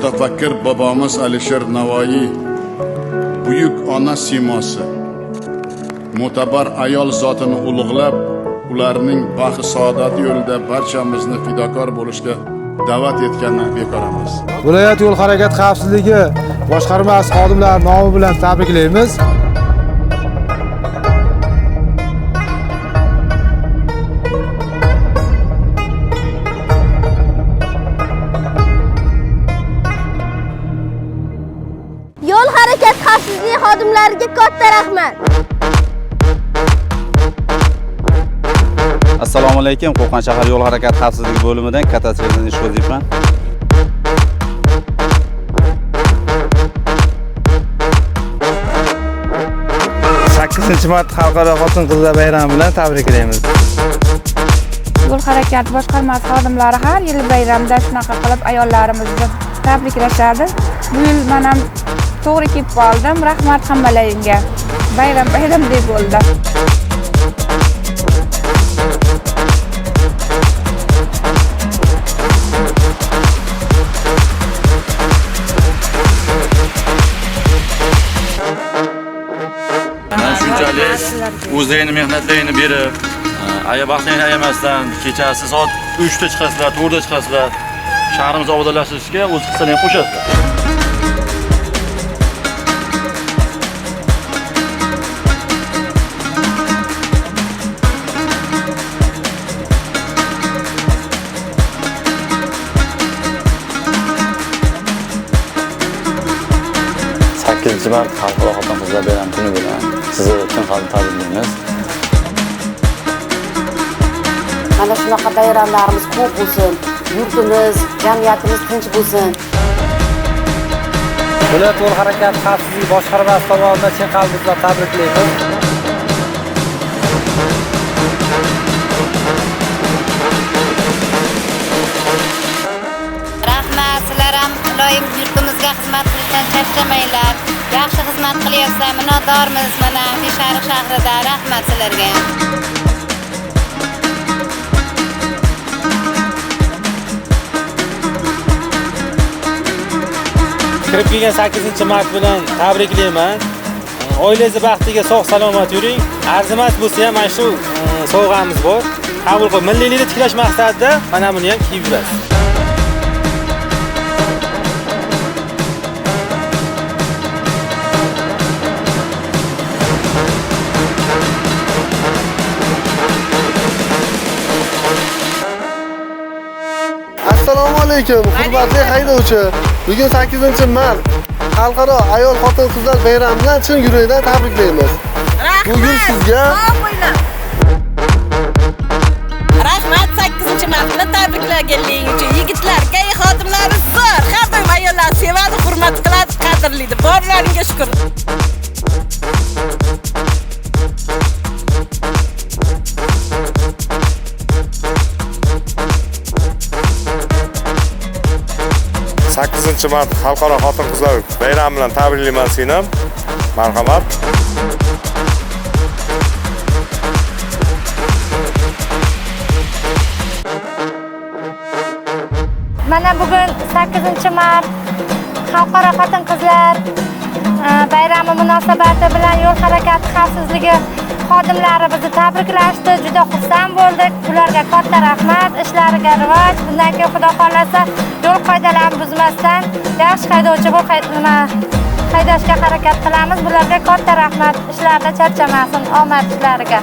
Mutafakkir bobomiz Alisher Navoiy buyuk ona siymosi, mo'tabar ayol zotini ulug'lab, ularning baxt saodati yo'lida barchamizni fidokor bo'lishga da'vat etgani bekor emas. Viloyat yo'l harakat xavfsizligi boshqarmasi xodimlari nomi bilan tabriklaymiz. Yo'l harakat xavfsizligi xodimlariga katta rahmat. Assalomu alaykum. Qo'qon shahar yo'l harakat xavfsizligi bo'limidan katta serjant Ishqoziyevman. 8-mart xalqaro xotin-qizlar bayrami bilan tabriklaymiz. Yo'l harakati boshqarmasi xodimlari har yili bayramda shunaqa qilib ayollarimizni tabriklashadi. Bu yil men ham to'g'ri kelib qoldim. Rahmat hammalaringga. Bayram bayramdek bo'ldi. Shunchalik o'zlarini mehnatlarini berib, vaqtlarini ayamasdan kechasi soat 3 da chiqasizlar, 4 da chiqasizlar. Shahrimizni obodonlashtirishga o'z hissalarini qo'shasizlar. 8-mart xalqaro xotin-qizlar bayrami kuni bilan sizni chin qalbdan tabriklaymiz. Mana shunaqa bayramlarimiz ko'p bo'lsin, yurtimiz, jamiyatimiz tinch bo'lsin. Viloyat yo'l harakati xavfsizligi boshqarmasi tomonidan chin qalbimizdan tabriklaymiz. Rahmat, sizlar ham iloyim yurtimizga xizmat qilishdan charchamanglar. Yaxshi xizmat qilyapsizlar, minnatdormiz mana Beshariq shahrida. Rahmat sizlarga. Kirib kelgan 8-mart bilan tabriklayman. Oilangiz baxtiga sog' salomat yuring. Arzimas bo'lsa ham mana shu sovg'amiz bor. Qabul qilib, milliylikni tiklash maqsadida mana buni ham kiyib yurasiz. Assalomu alaykum, hurmatli haydovchi. Bugun 8-mart xalqaro ayol xotin-qizlar bayrami bilan chin yurakdan tabriklaymiz. Bugun sizga rahmat 8-mart bilan tabriklaganligingiz uchun. Yigitlar, GAI xodimlari zo'r, har doim ayollar sevadi, hurmat qiladi, qadrlaydi. Borlaringga shukr. 8-mart xalqaro xotin-qizlar bayrami bilan tabriklayman seni. Marhamat. Mana bugun 8-mart xalqaro xotin-qizlar bayrami munosabati bilan yo'l harakati xavfsizligi xodimlari bizni tabriklashdi. Juda xursand bo'ldik. Ularga katta rahmat, ishlariga rivoj. Bundan keyin Xudo xolasa yo'l qoidalarini buzmasdan yaxshi haydovchi bo'lib haydashga harakat qilamiz. Bularga katta rahmat, ishlarida charchamasin, omad ishlariga.